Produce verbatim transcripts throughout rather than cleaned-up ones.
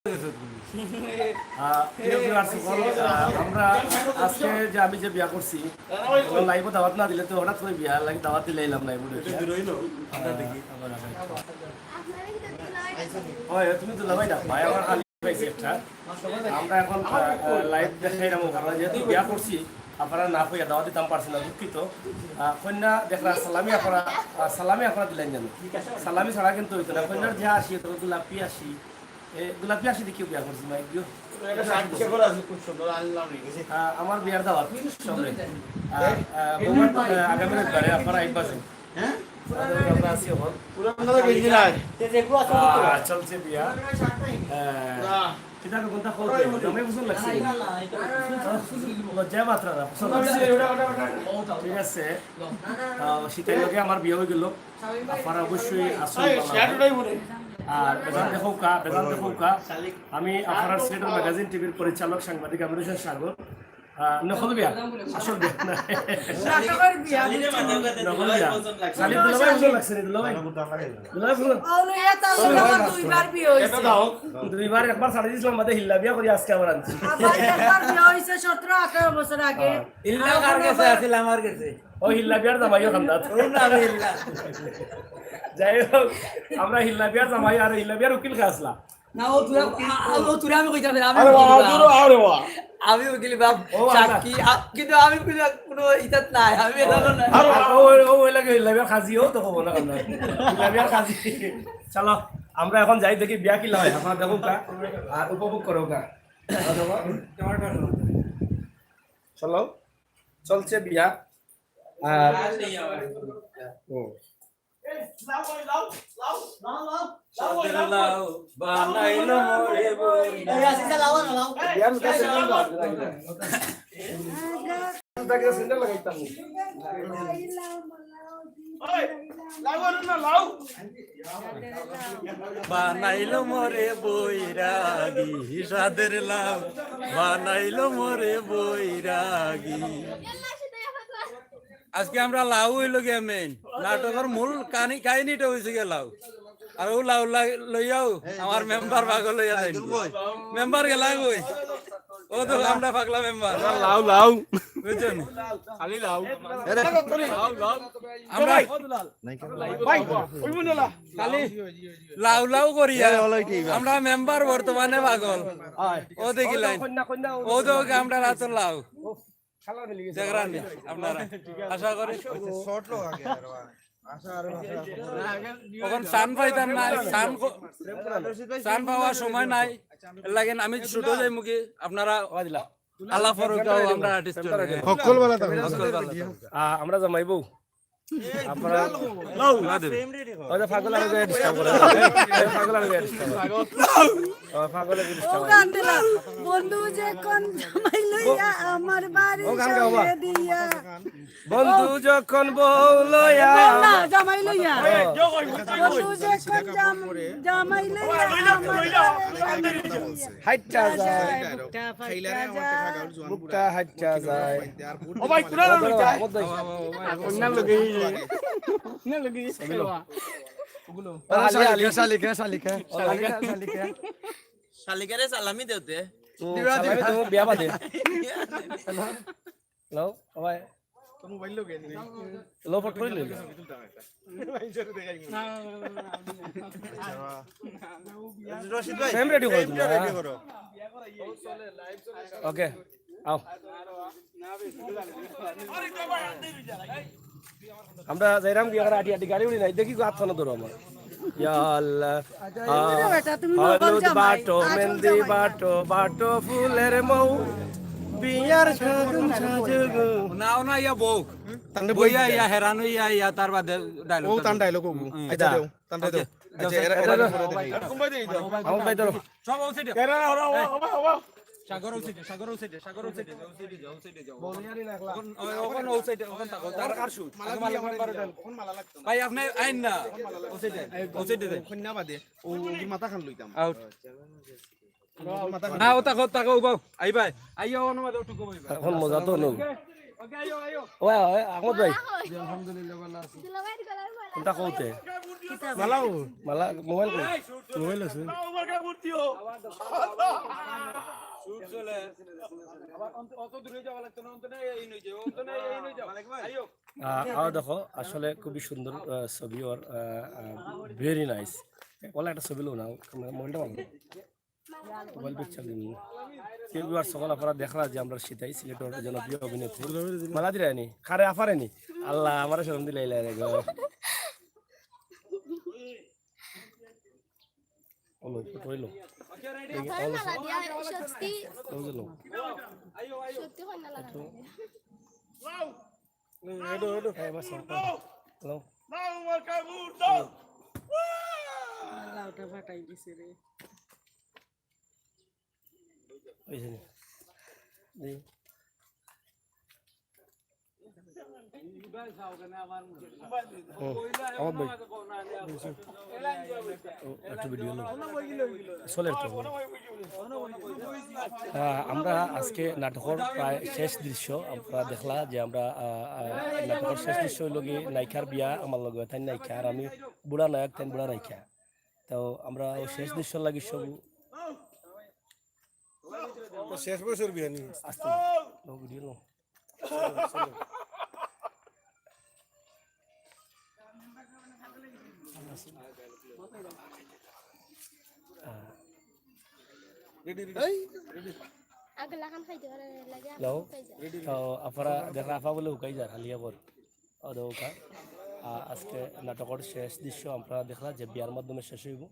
আহ, প্রিয় viewers সকল, আহ, আমরা আজকে যে আমি যে বিয়া করছি, কোনো live-ও দাওয়াত না দিলে তো হঠাৎ করে বিয়া লাগি দাওয়াত দিলে এলাম live-ও ঢুকে। আহ, আবার, আবার। হয়, তুমি দুলাভাই না, ভাই আমার খালি পাইছি একটা। আমরা এখন, আহ, আহ, live দেখাইলাম, আমরা যেহেতু বিয়া করছি, আপনারা না কইয়া দাওয়াত দিতাম পারছি না, দুঃখিত। আহ, কইন্যা দেখরা সালামি আপনারা, আহ, সালামি আপনারা দিলেন জানো। সালামি ছাড়া কিন্তু হইতো না। কইন্যার যে আসি, তবে গোলাপি আসি, এ, গোলাপি আসি দেখিও বিয়া করছি, মাইক দিও। এটা শার্ট কেবল আছে, খুব সুন্দর, আনলাম এই। আহ, আমার বিয়ার দাওয়াত, সবরে। আহ, আহ, বৌমার, আহ, আগামী রবিবারে আপনারা আইবা সব। হ্যাঁ? আমাদের আমরা আছি এখন। পুরান দাদা গেঞ্জি নাই। আহ, চলছে বিয়া। আহ, বাহ। কিতা কোনটা খোল দে? আমি বুঝুন লাগছে। লজ্জায় মাত্রা না, পছন্দ লাগছে। ঠিক আছে। আহ, শীতের লগে আমার বিয়া হয়ে গেল। আপনারা অবশ্যই আসুন, এই, ভালো হয়। আর বেজান দেখো কা, বেজান দেখো কা। আমি আপনার সিলেটের ম্যাগাজিন টিভির পরিচালক, সাংবাদিক আমির হোসেন সাগর। আহ, নকল বিয়া, আসল বিয়া না। নাটকের বিয়া। নকল বিয়া। শালির দুলাভাই বুঝুন লাগছে নি, দুলাভাই? দুলাভাই বুঝুন। অউ লইয়া তার লগে আমার দুইবার বিয়া হইছে। দুইবার, একবার ছাড়ি দিছিলাম, বাদে হিল্লা বিয়া করি আজকে আবার আনছি। আবার একবার বিয়া হইছে সতেরো আঠারো বছর আগে। হিল্লা কার কাছে আছিল? আমার কাছে। ও হিল্লা বিয়ার জামাইও খান্দাত। ও না, আমি হিল্লা। যাই হোক, আমরা হিল্লা বিয়ার জামাই আর হিল্লা বিয়ার উকিল খা আসলা। না, ও তোরা, আ-, আ-, ও তোরা আমি কইতাম না, আমি আরে বাহ, উকিল বাপ। আরে বাহ। আমি উকিল বাপ, ও আচ্ছা। সাক্ষী, আ-, কিন্তু আমি কোনো, কোনো ইতাত নাই, আমি এখানে নাই। আরে বাহ। ও, ও, ও লাগে হিল্লা বিয়ার কাজী, ও তো খবর না, না। হিল্লা বিয়ার কাজী। চলো, আমরা এখন যাই দেখি বিয়া কিলা হয়, আপনারা দেখো কা, আর উপভোগ করো কা। চলো, চলছে বিয়া। আর, হুম। লাউ, বানাইলো মোরে বই। বিয়ার কাছে নিয়ে যাও। তাকে সেন্ডেল লাগাইতাম। লাউ আনো না, লাউ। বানাইলো মোরে বৈরাগী, সাদের লাউ। বানাইলো মোরে বৈরাগী। আজকে আমরা লাউ হইল গিয়া মেইন। নাটকের মূল কানি-, কাহিনীটা হইছে গিয়া লাউ। আর ও লাউ লা-, লইয়াও আমার মেম্বার পাগল হইয়া যাইন। মেম্বার গেলা কই? ও তো আমরা পাগলা মেম্বার। লাউ, লাউ। বুঝছেন? খালি লাউ। লাউ, লাউ। আমরা ভাই, ওই মনে লা। খালি লাউ লাউ করিয়া। আমরা মেম্বার বর্তমানে পাগল। ও দেখিলাইন। ও তো আমরা রাত লাউ। দেখরানি আপনারা। আশা করি। শর্ট লোক আগে আর। আশা আর আশা। এখন সান পাইতাম না, সান কো-, সান পাওয়ার সময় নাই। এর লাগি আমি ছুটো যাইমুগি, আপনারা আল্লাহ ফরক দাও, আমরা আর্টিস্ট। হক্কল বালা থাকো। হক্কল বালা থাকো। আ, আমরা জামাই বউ। আপনারা লাউ, লাউ দে। ওই যে পাগল আর ওই যে ডিস্টার্ব করে। ওই পাগল আর ওই যে ডিস্টার্ব করে। ও, পাগল আর ওই যে ডিস্টার্ব করে। বন্ধু যখন জামাই লইয়া আমার বাড়ি ও, গান গাও, বাহ। সামনে দিয়া। বন্ধু যখন বউ লইয়া না, জামাই লইয়া। ও। বন্ধু যখন জাম-, জামাই লইয়া আমার বাড়ি সামনে দিয়া। হাইটা যায়। বুকটা ফাইটা যায়। বুকটা হাইটা যায়। ও ভাই, তোরা না লইতা। কন্যা লগে এই যে। কন্যা লগে এই যে। ওগুলো। আলি, আলি, শালিকা, শালিকা। শালিকা, শালিকা। শালিকারে সালামি দেওতে। ও, দিবা, সালামি দিবা। দেবো, বিয়া বাদে। হ্যালো, ও ভাই। তোর মোবাইল লগে নেই। লো, ফট করে লইল। রশিদ ভাই, ফ্রেম রেডি করো ফ্রেম তুমি, রেডি হ্যাঁ। করো। ওকে, আও। আমরা যাইরাম কি, আটি আটি গাড়ি উড়ি নাই, দেখি গো, হাত খানো ধরো আমার। ইয়া আল্লাহ। আ, বেটা, তুমি নকল হলুদ জামাই, বাটো, আসল মেহেন্দি জামাই না। বাটো, বাটো ফুলের মৌ, বিয়ার সাজুম সাজুগো। না, না, ইয়া বউ। তান্ডে বইয়া, বই ইয়া হেরান হইয়া, ইয়া তার বাদে ডায়লগ। ও, তান ডায়লগ ও। হুম। আচ্ছা, দেও, তান ওকে। দেও। আচ্ছা, এরা, এরা ধরো। ধরো, ধরো। আমার ভাই ধরো। সব ওই সাইডে। এরা, ওরা, ওরা, ওরা, ওরা। সাগর ওই সাইডে, সাগর ওই সাইডে, সাগর ওই সাইডে, ওই সাইডে যাও, ওই সাইডে যাও। বলিয়ারি না, একলা। ওখান, ওই, ওখান ওই সাইডে, ওখান থাকো। তার আর শুট। মালা আগে মালা মালা মালা। কোন মালা লাগতো? ভাই, আপনি আইন না। ওই সাইডে, ওই সাইডে যাই। কন্যা বাদে, ও, ওর মাথা খান লইতাম। আউট। ওর মাথা খান না, ও লইতাম। তাকো, তাকো, উবাও। আই ভাই। আইয়া, ও, অনুবাদ, ও, টুকু ভাই। এখন মজা তো নেই। ওই, ওই, আহমদ ভাই। জি, আলহামদুলিল্লাহ, ভালা আছি। কোনটা কওতে? মালা ও? মালা, মোবাইল কই? মোবাইল আছে। আহ, আও দেখো, আসলে খুবই সুন্দর, আহ, ছবি ওর, আহ, আহ, very nice। ওলা একটা ছবি লও না, মোবাইলটা ভালো। মোবাইল পিকচার দিন। কেউ আর সকল আপনারা দেখরা যে আমরা সিতাই সিলেটর জনপ্রিয় অভিনেত্রী। মালা দিরানি, খারে আফারেনি। আল্লাহ, আমারে শরম দিলাইলা রে গো। ওলো, ফটো হইলো। আফার মালা দিয়া সত্যি, ওই গেল। সত্যি হয় না লাগা। Ado, ado. হ্যাঁ, বাস, হ্যাঁ। হ্যালো। আল্লাহ, ওটা ফাটাই দিছে রে। ওই যে, এই। হুম, আমার ভাই। ও, একটা ভিডিও নাও। চলে তো। হ্যাঁ, আমরা আজকে নাটকর প্রায় শেষ দৃশ্য, আপনারা দেখলা যে আমরা, আহ, আহ, নাটকর শেষ দৃশ্য হইল কি নায়িকার বিয়া, আমার লগে তাই নায়িকা আর আমি বুড়া নায়ক, তাই বুড়া নায়িকা। তো আমরা ওই শেষ দৃশ্য লাগি সব তো শেষ বছর বিয়া নি। আস্তে, লো ভিডিও লো। Ready, ready. আগলা খান খাইতে পারে লাগে, আপা লো। হুকাই যায়। তো আফারা দেখরা আফা বলে হুকাই যার, হালিয়া পর। ও দেখো কা, আ-, আজকে নাটকর শেষ দৃশ্য আপনারা দেখলা যে বিয়ার মাধ্যমে শেষ হইব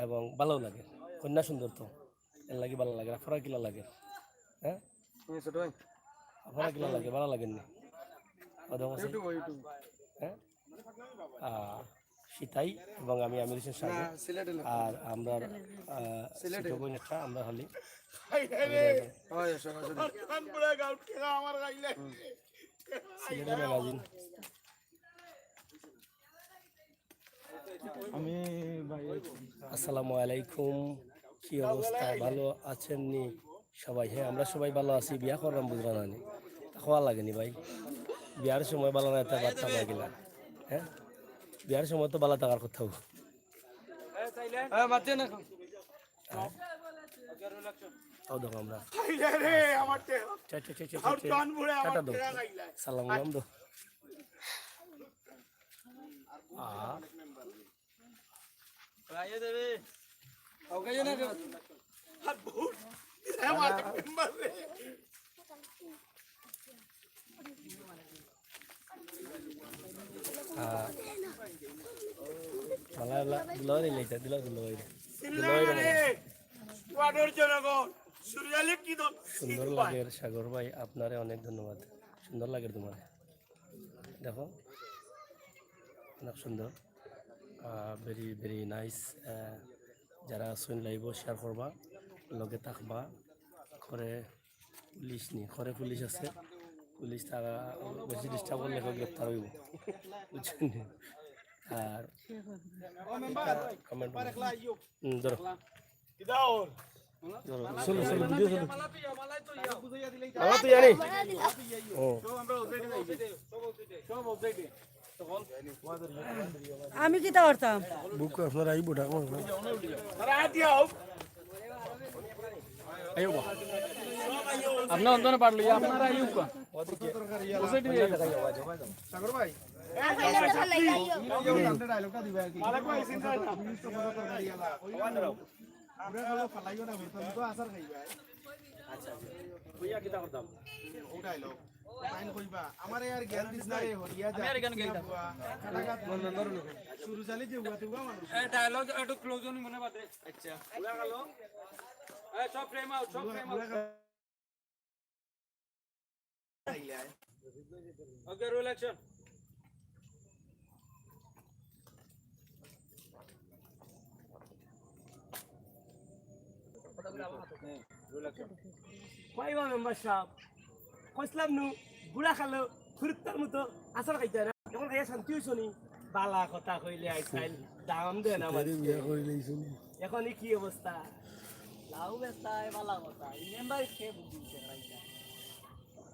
এবং ভালো লাগে। কন্যা সুন্দর তো, এর লাগি ভালো লাগে। আপনারা কিলা লাগে? হ্যাঁ? তুমি ছোট ভাই? আপনারা কিলা লাগে? ভালো লাগেনি? ও দেখো, YouTube, YouTube। হ্যাঁ? আ, সিতাই এবং আমি আমির হোসেন সাগর। না, সিলেটে না। আর আমরা, আ, সিলেটে। ছোট বোন একটা, আমরা হলি। হয়, সরাসরি। সিলেটের ম্যাগাজিন। আমি ভাই আসসালামু আলাইকুম, কি অবস্থা? ভালো আছেন নি সবাই? হ্যাঁ, আমরা সবাই ভালো আছি। বিয়া করলাম বুঝলাম না নি, তা হওয়া লাগেনি ভাই। বিয়ার সময় ভালো না, তা বার্তা পাই গেলাম। হ্যাঁ, বিয়ার সময় তো ভালো থাকার কথা। হ্যাঁ, বাদ দে না এখন। তাও দেখো আমরা। রে, আমার তে-, চল, চল, চল, চল, আমার চল। টান পড়ে আমার টাটা দাও। টেরা খাইলা। সালাম কালাম দাও। আহা। রাইয়ে দেবে। ওকে, না কেউ। আর ভোট দিলে আমার মেম্বার রে। আহ, মালা, মালা, দুলাভাই নিলে এটা, দিলাও দুলাভাই রে। দুলাভাই রে মালা। ওয়ার্ডের জনগণ, সুরিয়ালি কি দল? সুন্দর লাগের সাগর ভাই, আপনারে অনেক ধন্যবাদ। সুন্দর লাগের তোমার। দেখো, অনেক সুন্দর। আহ, very, very nice। আহ, যারা আছেন live-ও share করবা, লগে থাকবা, করে পুলিশ নি, ঘরে পুলিশ আছে, পুলিশ তারা বেশি disturb করলে কেউ গ্রেপ্তার হইব, বুঝছেন নি? আর ও মেম্বার, comment একবার একলা আইও। হুম, ধরো। কিদাও? ধরো, চলো, চলো, ভিডিও চলো। মালা তুই আনি। ও। সব আমরা ওপেনে যাই। সব ওপেনে। আমি কিতা করতাম? বুক আপনার আইব, ঢাকা। আপনার অন্তরে পারলি, আপনারা আইব। সাগর ভাই। আচ্ছা, আচ্ছা। কইয়া কিতা করতাম? ওটাই লোক। তাইন কইবা, আমারে আর জ্ঞান দিস না রে, হরিয়া যা। আমি আর জ্ঞান দিতাম। সুরু চালি যে উয়া তুবা মানুষ। এ, dialogue একটু close হনি মনে বাদে। আচ্ছা। উয়া গেল। এ, সব frame out, সব frame out। Okay, roll action. কইবা মেম্বার সাহেব, কইছিলাম নু, বুড়া খালো, ফুরুত্তার মতো আছাড় খাইতা না। এখন খাইয়া শান্তি হইছো নি? বালা কথা কইলে আইজকাইল দাম দেয় না মানুষে। এখন ই কি অবস্থা? লাউ বেচতায় বালা কথা। ই মেম্বার কে বুদ্ধি দিছে খাইতা?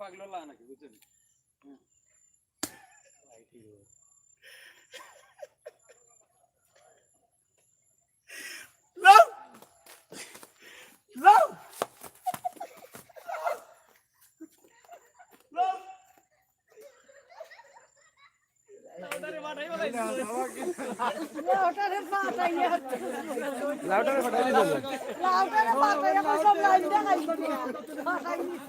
পাগল লাগে, বুঝছেন? লাউটারে ফাটাই নিয়া। লাউটারে ফাটাই দিতে হবে। লাউটারে ফাটাই নিয়া সব লাইন দেখাই দিবে। ফাটাই নিয়া।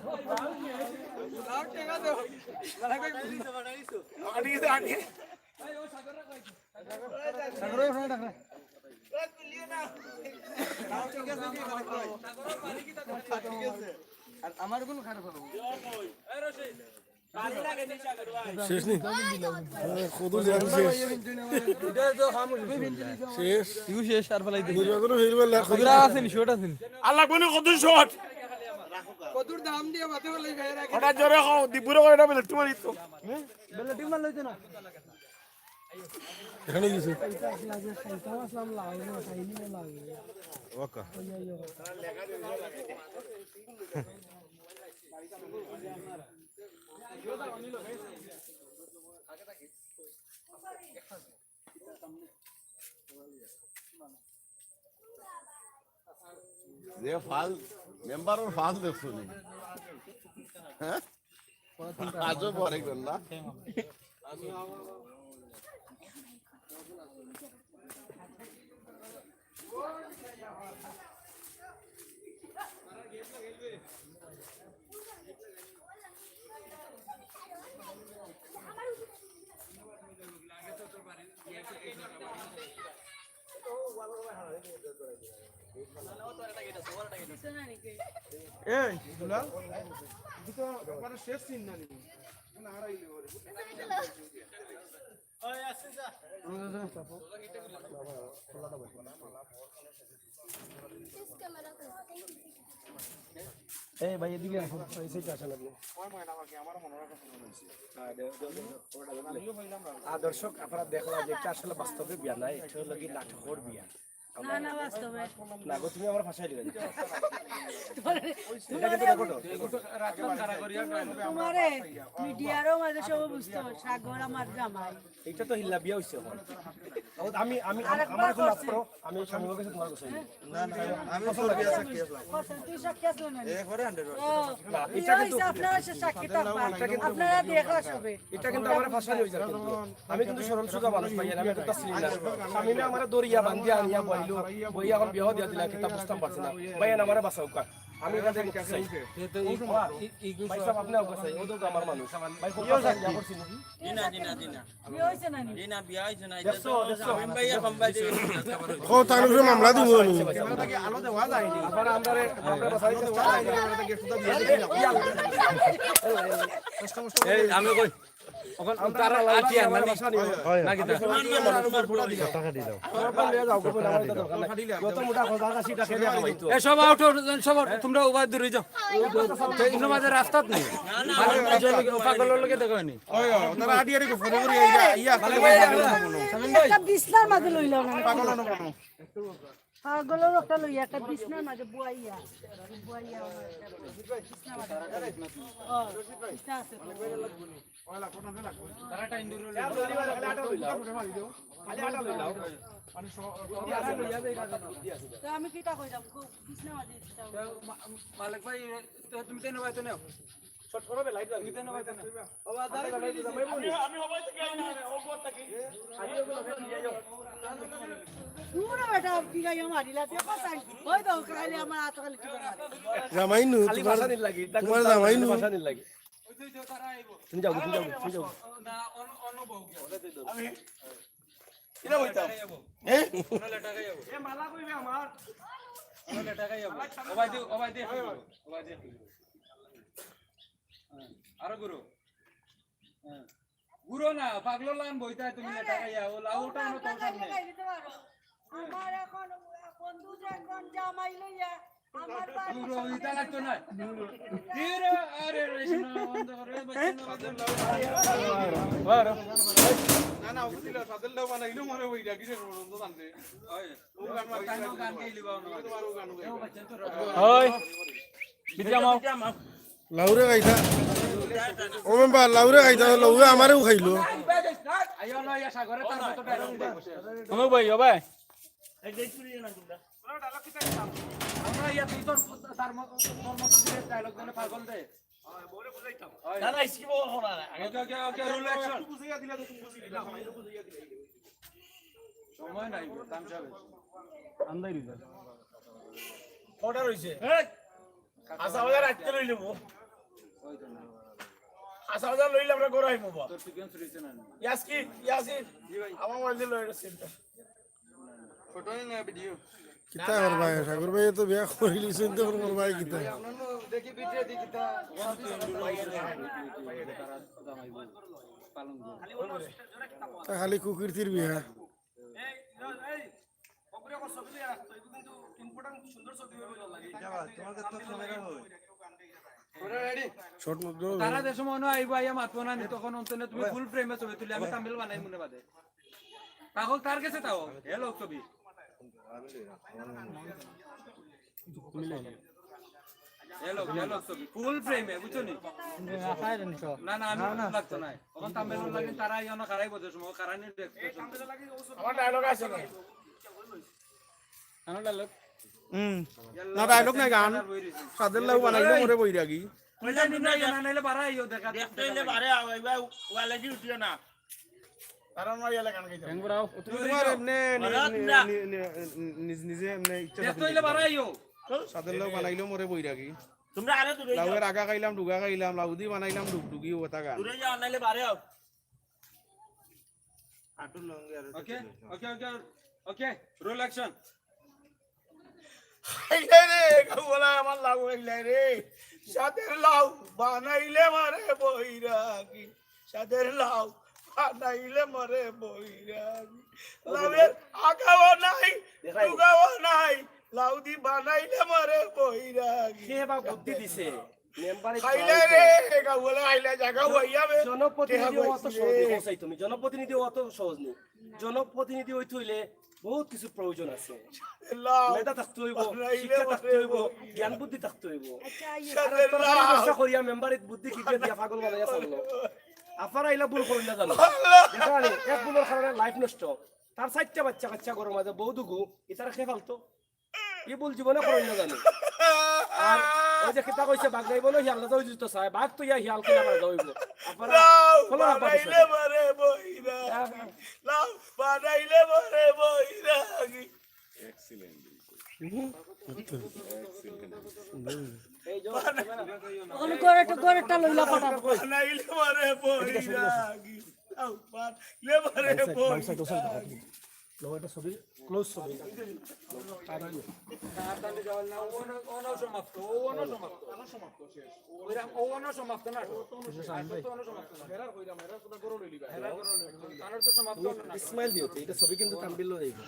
আর আমার কোনো খারাপ হবে না। শেষ নি? কত জানি শেষ। শেষ। ইউ শেষ, আর ফেলাই দিবি। নির্বাচনও ফেলবার লাগে। কত আছেন, শট আছেন? আল্লাহ, কোনো কত শট? কতর দাম দিয়ে মাথা ফেলাই ভাই রাখে। ওটা জোরে কও, দিপুরে কও, এটা বেলে টুমারি তো। বেলে টিম মারলে হইতো না। এখানে গেছে। খাইতাম আসলাম, লাউ না, খাইনি না লাউ। ওকা। ওই, ওই, ওই। যে ফাল, মেম্বারর ফাল দেখছো নি? হ্যাঁ? আজও পরে গেল না। এই, দুলাল, তুই তো একবারে শেষ চিন না নি। না হারাইলে ওরে। এই ভাই, এদিকে আসো, এই সাইডে আসেন আপনি। আর দর্শক, আপনারা দেখলা যে এটা আসলে বাস্তবে বিয়া না, এটা হলো কি নাটকর বিয়া। না, না, বাস্তবে। না গো, তুমি আমার ফাঁসাই দিলে। এটা কিন্তু রেকর্ড, রেকর্ড। তোমারে মিডিয়ারও মাঝে সব বুঝতো, সাগর আমার জামাই। এটা তো হিল্লা বিয়া হইছে এখন। ও, আমি, আমি, আরেকবার আমার এখন করছি। মাত্র, আমি স্বামীর কাছে তোমার কাছে। না, না, আমি তোর বিয়া সাক্ষী আসলাম। করছেন, তুই সাক্ষী আসলে না? এরপরে হান্ড্রেড পার্সেন্ট। ও, না, বিয়া এটা কিন্তু হইছে, আপনারা সে সাক্ষী থাকবা। এটা কিন্তু আপনারা দেখলা সবে। এটা কিন্তু আমার ফাঁসানি হয়ে যাবে কিন্তু। আমি কিন্তু সরল সোজা মানুষ ভাই, আমি একটা তাসলিম না। স্বামীয়ে আমারে দরিয়া বান্ধিয়া আনিয়া বইলো, বইয়া এখন বিয়া দিয়া দিলা, কিতা বুঝতাম পারছি না। ভাই, আমারে বাঁচাও কা। আমি এটা দেখতে চাই। ভাই সাহেব, আপনি আমাকে চাই, ও তো আমার মানুষ। ভাই, কোথাও বিয়া করছি না। জি না, জি না, জি না। বিয়া হইছে না নি? জি না, বিয়া হইছে না। দেখছো, দেখছো। আমি ভাই এখন ভাই দেখি। কো তার উপরে মামলা দিব আমি। আবার আমরারে, আমরা বাঁচাই চেষ্টা করি। এই, আমি কই? অখন তারা আটিয়া না নি? না কিতা? এ সব আউট, সব আউট, তোমরা উবাই দূরে যাও। ইনো মাঝে রাস্তাত নি। পাগলর লগে দেখা অয়নি। একটা বিছনার মাঝে লইলাম না। পাগলর একটা লইয়া, একটা বিছনার মাঝে বুয়াইয়া। বুয়াইয়া আমার একটা বিছনার মাঝে। ও, বিছনা আছে তো। তো আমি কিতা কইলাম? খুব বিছনার মাঝে দিতাম। মালিক ভাই, তো তুমি তেনে বাইতে নেও। শর্ট করো বে, লাইট লাগবে। তেনে বাইতে নেও। বাবা, দাঁড়াই, দাঁড়াই, দাঁড়াই। আমি, আমি হবাই থেকে আই না রে, ও বড় থাকি। পুরো বেটা, কি গাই আমার ইলা, দেখো তাই। ওই তো, কাইলে আমার হাত খালি ঠিক আছে। জামাই নু, খালি তোমার, ভাষা দিন লাগি, তোমার জামাই নু। ভাষা দিন লাগি। তুমি যাও, তুমি যাও, তুমি যাও। না, অন-, অন্য বউ গিয়া। আমি কিনা বইতাম? হ্যাঁ? অন্য লেটা খাই যাবো। এ মালা কইবে আমার। অন্য লেটা খাই যাবো। ওবাই দি, ওবাই দি, ওবাই দি। হ্যাঁ, আরো ঘুরো। হ্যাঁ। ঘুরো না, পাগলর লান বইতায় তুমি লেটা খাইয়া, ও লাউটা অন্য তোর সামনে। আমার এখন বন্ধু যে এখন জামাই লইয়া আমার বাড়ি পুরো ইটা লাগতো না। ধীরে, আরে রে, শোনো, বন্ধ করো, এ বাচ্চা না, বাচ্চা না। না, না, ওকে দিলে, সাদের লাউ বানাইলো, মনে হয়, ইটা কিসের বন্ধ জানতে? ওই, ও গান মারি, গান গাইলি বা না। তোমার ও গান গাই। ওই, বিদ্যা মাও। লাউরে খাইতা। ও মেম্বার, লাউরে খাইতা, লাউরে আমারেও খাইলো। আইও না, ইয়া সাগরে তার মতো ডায়লগ দেয় বসে। ও ভাই, ও ভাই। আমরা ইয়া তুই তোর, তার মতো, তোর মতো দিয়ে ডায়লগ দিলে পাগল দে। না, না, ইসকি বল না। আগে ওকে, ওকে, ওকে, রোল অ্যাকশন। একটু বুঝাইয়া দিলে তো তুমি বুঝি দিলা। সময় নাই, কাম সাহেব। আন্দাই রইছে। অর্ডার হইছে। এই! আচ্ছা, আমাদের রাখতে লইলে বো। আচ্ছা, আমাদের লইলে আমরা গড়াই বো। তোর সিকোয়েন্স রইছে না? ইয়াসকি, ইয়াসিন। জি ভাই। আমার মোবাইল দিয়ে লইলে সেন্টার। ফটো না ভিডিও? কিতা করবা? সাগর ভাই তো বিয়া করিলিছইন, তো করবা কিতা? দেখি ভিডিও দি কিতা? তা খালি কুকীর্তির বিয়া। শর্ট মুখ ধরো। তারা যে সময় অনো আইবো, আইয়া মাতবো না নি, তখন অন্তনে তুমি ফুল ফ্রেমে ছবি তুলি, আমি থাম্বনেইল বানাই মনে বাদে। তাহলে তার গেছে তাও, হ্যালো ছবি। হ্যালো, হ্যালো ছবি, ফুল ফ্রেমে, বুঝছো নি? না, না, আমি লাগতো না। তখন থাম্বনেইল লাগে, তারা আইয়া অনো খাড়াইবো যে সময়, খাড়ানির এক্সপ্রেশন। আমার ডায়লগ আছে না? আমার ডায়লগ? হুম। না, ডায়লগ নাই, গান। সাদের লাউ বানাইলো মোরে বৈরাগী। কইলা দিন না, না, নাইলে বাড়াইও, দেখা দেখতে হইলে বাড়ে আও, এবার ওয়ালে কি উঠিও না। কারণ ওই এলাকা না গেছে। তুমি তোমার এমনি নি-, নি-, নি-, নি-, নিজ-, নিজে এমনি ইচ্ছা দেখতে হইলে বাড়াইও। সাদের লাউ বানাইলো মোরে বৈরাগী। তোমরা আরে দূরে যাও। লাউয়ের আগা খাইলাম, ডুগা খাইলাম, লাউ দি বানাইলাম ডুগডুগি, ও কথা গান। দূরে যাও, নাইলে বাড়ে আও। আটু লঙ্গি আর ওকে, ওকে, ওকে, ওকে, রোল অ্যাকশন। খাইলে রে, গাউলা আমার লাউ খাইলে রে। সাদের লাউ বানাইলে মারে বৈরাগী। সাদের লাউ বানাইলে মারে বৈরাগী। লাউয়ের আগাও নাই, দেখাই। ডুগাও নাই। লাউ দি বানাইলে মারে বৈরাগী। কে বা বুদ্ধি দিছে? মেম্বারে খাইলে রে, গাউলা খাইলে জাগা হইয়া বে। জনপ্রতিনিধি অত সহজ নি, কও চাই তুমি। জনপ্রতিনিধি অত সহজ নি। জনপ্রতিনিধি হইতে হইলে বহুত কিছু প্রয়োজন আছে। লাউ মেধা থাকতে হইব, বানাইলে শিক্ষা থাকতে মারে হইব, বৈরাগী। জ্ঞান বুদ্ধি থাকতে হইব। আচ্ছা, আইও। আর সাদের তোর লাউ। ব্যবসা করিয়া মেম্বারে বুদ্ধি কি দিয়া পাগল বানাইয়া ছাড়লো। আফারা ইলা ভুল করেন না জানো। আল্লাহ। দেখা নি, এক ভুলের কারণে লাইফ নষ্ট। তার চারটা বাচ্চা কাচ্চা ঘরের মাঝে বউ দুগু, ইতারা কে ফালতো? ই ভুল জীবনে করইন না জানি। আর ওই যে কিতা কইছে, বাঘ যাইব না, হিয়াল না যাও, যদি তো চায়, বাঘ তো ইয়া হিয়াল কিনা মারা যাইব। আপনারা লাউ ফলো রাখবা বানাইলে পিছনে। মারে বৈরাগী। হ্যাঁ, হ্যাঁ। লাউ বানাইলে মারে বৈরাগী। এক্সিলেন্ট। এক্সিলেন্ট। এই যে, ওখানে ঘরে একটা, ঘরে একটা লইলা পাঠাবো। বানাইলে মারে বৈরাগী। লাউ বানাইলে মারে বৈরাগী। লো, এটা ছবি, ক্লোজ ছবি। আর ওই না, অনো সমাপ্ত, ও অনো সমাপ্ত। অনো সমাপ্ত, শেষ। ওইরকম, ও অনো সমাপ্ত না। শেষ, আমি ভাই। অনো সমাপ্ত না। হেরার কইলাম, হেরার কথা গরম হইলি ভাই। হেরার গরম হইলি। তার তো সমাপ্ত না। ইসমাইল দিও, এটা ছবি কিন্তু থাম্বনেইল হয়ে গেল।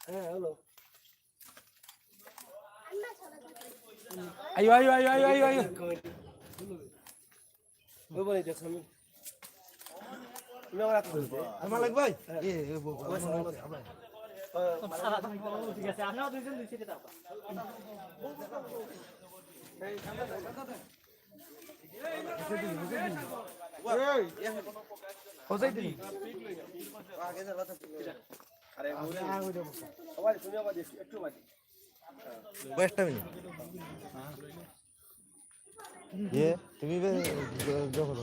হ্যাঁ, হ্যালো। আইও, আইও, আইও, আইও, আইও, আইও। ওই বলে দেখো আমি। তুমি আমার হাত ধরবে। আর মালিক ভাই? এ, এ, বউ, আমার হাত ধরবে। ঠিক আছে, আপনারা দুইজন দুই সাইডে থাকবা। এই, হোসাইন দিন। আরে, আগে যাবা তো। আরে, ওই দেখো। সবাই তুমি আবার একটু, একটু বাকি। কয়েকটা মিনিট। এ, তুমি বে-, জ-, যখন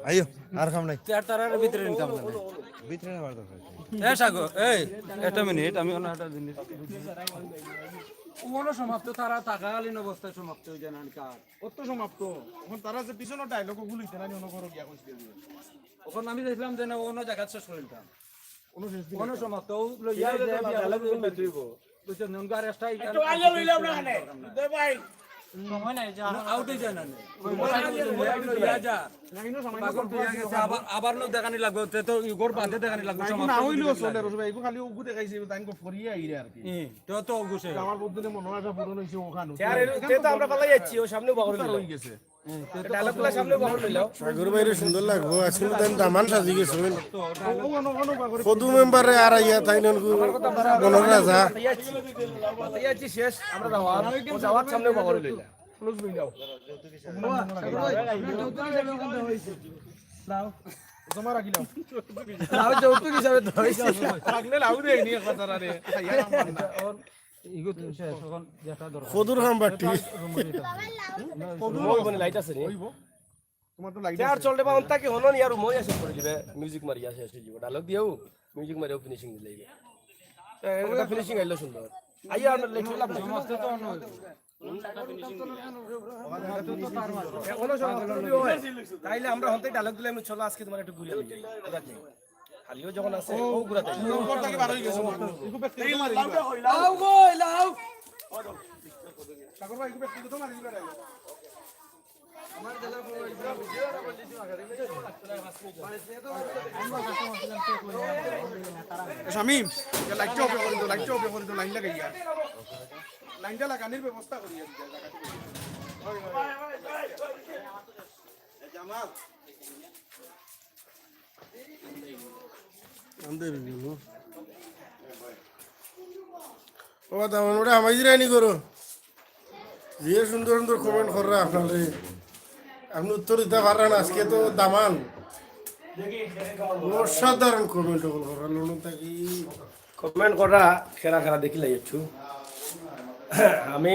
আইও, আর কাম নাই। তুই আর তারার ভিতরে নিতাম না। ভিতরে নেবার দরকার কি? এ সাগর, এই, একটা মিনিট, আমি অন্য একটা জিনিস। অনো সমাপ্ত, তারা থাকাকালীন অবস্থায় সমাপ্ত হয়ে যায় না, কার? অত সমাপ্ত। এখন তারা যে পিছনের ডায়লগ ওগুলো হইতে না, অন্য করো গিয়া কইছে দিয়ে। এখন আমি দেখলাম যে না, অন্য জায়গা শেষ করে নিতাম। কোনো শেষ দিন অনো নাই। সমাপ্ত, ও লইয়া ঠিক আছে, যায়, তো দিয়া ডায়লগ হলো, বলবে তুই গো। বুঝছো? নন গার এক্সট্রা একটু আগে লইলাম না, এখানে। দে ভাই। সময় নাই, যা। না, আউটে যায় না, নে। সময় নাই, লইয়া যা। না, কিন্তু সময় পাগল নাই। তুই আগে যা, আবার, আবার লো দেখানি লাগবে, তে তো ইগোর বাদে দেখানি লাগবে, না, এগু সমাপ্ত না হইলেও দিকে চলে, লাগবে। রসু ভাই, এগু খালি ওগু দেখাইছে, তাই কো ফরিয়া আইরে আর কি। হুম, তো, তো ওগু সে। আমার বুদ্ধিতে মনে হয় পূরণ হইছে ওখানে। আরে, তে তো আমরা পালাই যাচ্ছি, ও সামনে বাগর হয়ে গেছে। হুম, তে তো ডায়লগগুলো সামনে বাগর হইলাও। সাগর ভাইরে সুন্দর লাগবো, আজকে তো দামান সাজি গেছে। তো ডায়লগ কদু মেম্বারে আর আইয়া তাই নন গু বনর রাজা। মাতাই আছি, মাতাই আছি শেষ, আমরা দাওয়াত, ও দাওয়াত সামনে বাগর হইলা। ক্লোজ হইলাও। জমা রাখিলাও। লাউ যৌতুক হিসাবে তো হইছে। রাখলে লাউ দেয়নি এক কথা রে। খাইয়া নাম পান না। ইগো তো শেষ, এখন যেটা দরকার। কদুর হাম বাটি। রুমো দিতে হবে। কদুর রুমো মানে লাইট আছে নি? হইব। তোমার তো লাইট চেয়ার আছে। চলতে পারুন তাকে হলো নি আর রুমো এসে করে দিবে, মিউজিক মারিয়া শেষ হয়ে যাবে। ডায়লগ দিয়েও মিউজিক মারিয়াও ফিনিশিং দিলে। এ, এটা ফিনিশিং আইলো সুন্দর। আইয়া আমরা লেট হইলাম না। সমস্ত তো অন্য হইব। এখনো সব যদি হয়, তাইলে আমরা হন্তে ডায়লগ দিলে আমি চলো আজকে তোমার একটু ঘুরে আনি। ঘুরাতে। খালিও যখন আছে, ও ঘুরাতে। উপর থেকে বার হয়ে গেছে। এই লাউটা হইল। লাউ গো, লাউ। সাগর ভাই, একটু একটু তো মারি দিবে। শামিম, লাইটটা অফ করে দাও, লাইটটা অফ করে দাও, লাইন লাগাইয়া। লাইনটা লাগানোর ব্যবস্থা করি আর কি, জায়গাটা। জামাল। আন্দে রইল। ও, দামান ওটা আমায় জিরানি করো। যে সুন্দর সুন্দর কমেন্ট কররা আপনারে। আপনি উত্তর দিতে পাররা না, আজকে তো দামান। অসাধারণ কমেন্ট কররা, লন্ডন থাকি। কমেন্ট কররা, খেরা খেরা দেখিলাই একটু। আমি,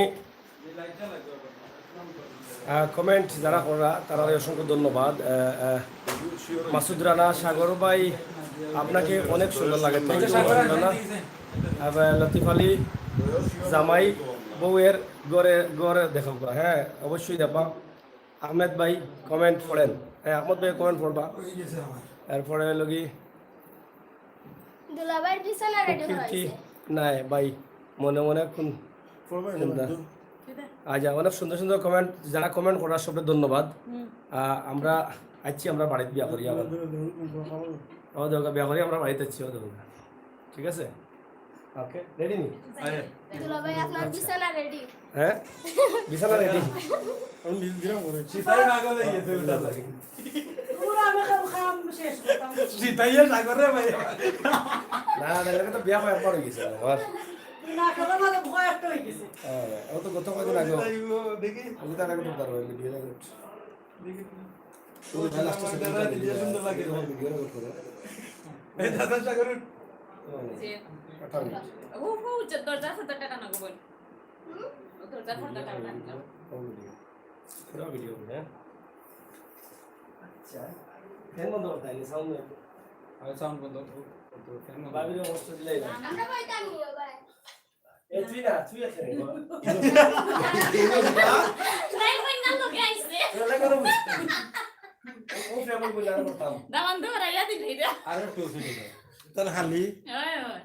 আহ, কমেন্ট যারা কররা, তারারে অসংখ্য ধন্যবাদ। আহ, আহ, মাসুদ রানা, সাগর ভাই, আপনাকে অনেক সুন্দর লাগে। Thank you, মাসুদ রানা। আহ, লতিফ আলী, জামাই, বউয়ের ঘরে, ঘরে দেখাও। হ্যাঁ, অবশ্যই দেখবা। আহমেদ ভাই, কমেন্ট পড়েন। হ্যাঁ, আহমদ ভাই, কমেন্ট পড়বা। এরপরে হলো কি, দুলাভাইর বিছানা রেডি হয়েছে। নাই ভাই, মনে মনে কোন পড়বা না, কোনটা? আচ্ছা, অনেক সুন্দর সুন্দর কমেন্ট, যারা কমেন্ট করার সবরে ধন্যবাদ। হুম। আহ, আমরা আইছি, আমরা বাড়িত বিয়া করি আবার। ও দেখো, বিয়া করি আমরা বাড়িত আইছি, ও দেখো। ঠিক আছে? ওকে, রেডি নি? দুলাভাই, আপনার বিছানা রেডি। হ্যাঁ? বিছানা রেডি। আমি নিজে দিলাম করে। সিতাই পাগল হয়ে গেছে, উল্টা লাগে। পুরা আমি খাম খাম শেষ করতাম। সিতাইয়ে সাগরে ভাই। না, না, এটা তো বিয়া হওয়ার পর হয়ে গেছে আমার। না, খেলা মানে ভয় একটা হয়ে গেছে। হ্যাঁ, ও তো গত কয়দিন আগে। দেখি। আমি তার আগে তো পারবো, আমি বিয়ে আগে। দেখি। ও ভাই, লাস্টে সেদিন আমার ভিডিও সুন্দর লাগে। ভিডিও রেকর্ড করে। এই দাদা সাগর। জি। আঠারো মিনিট। ও, ও, দরজা আছে, দরজা টানা গো বল। ও দরজা আছে, দরজা টানা। ও ভিডিও। পুরো ভিডিও, হ্যাঁ? আচ্ছা। ফ্যান বন্ধ করতে হয়, সাউন্ড নেই। আরে সাউন্ড বন্ধ করো। ফ্যান বন্ধ। ভাবির অবস্থা দিলাই না। আমরা কইতাম নিও ভাই। এ, তুই না, তুই এখানে। নাই, কইনা লোকে আইছে। এ, লাগে না বুঝতে। ও, ও, ফেমন বলে আর করতাম। দামান তো ওরা ইয়াদি নেই রে। আরো একটু উঠে যাও। তার হালি। ওই, ওই।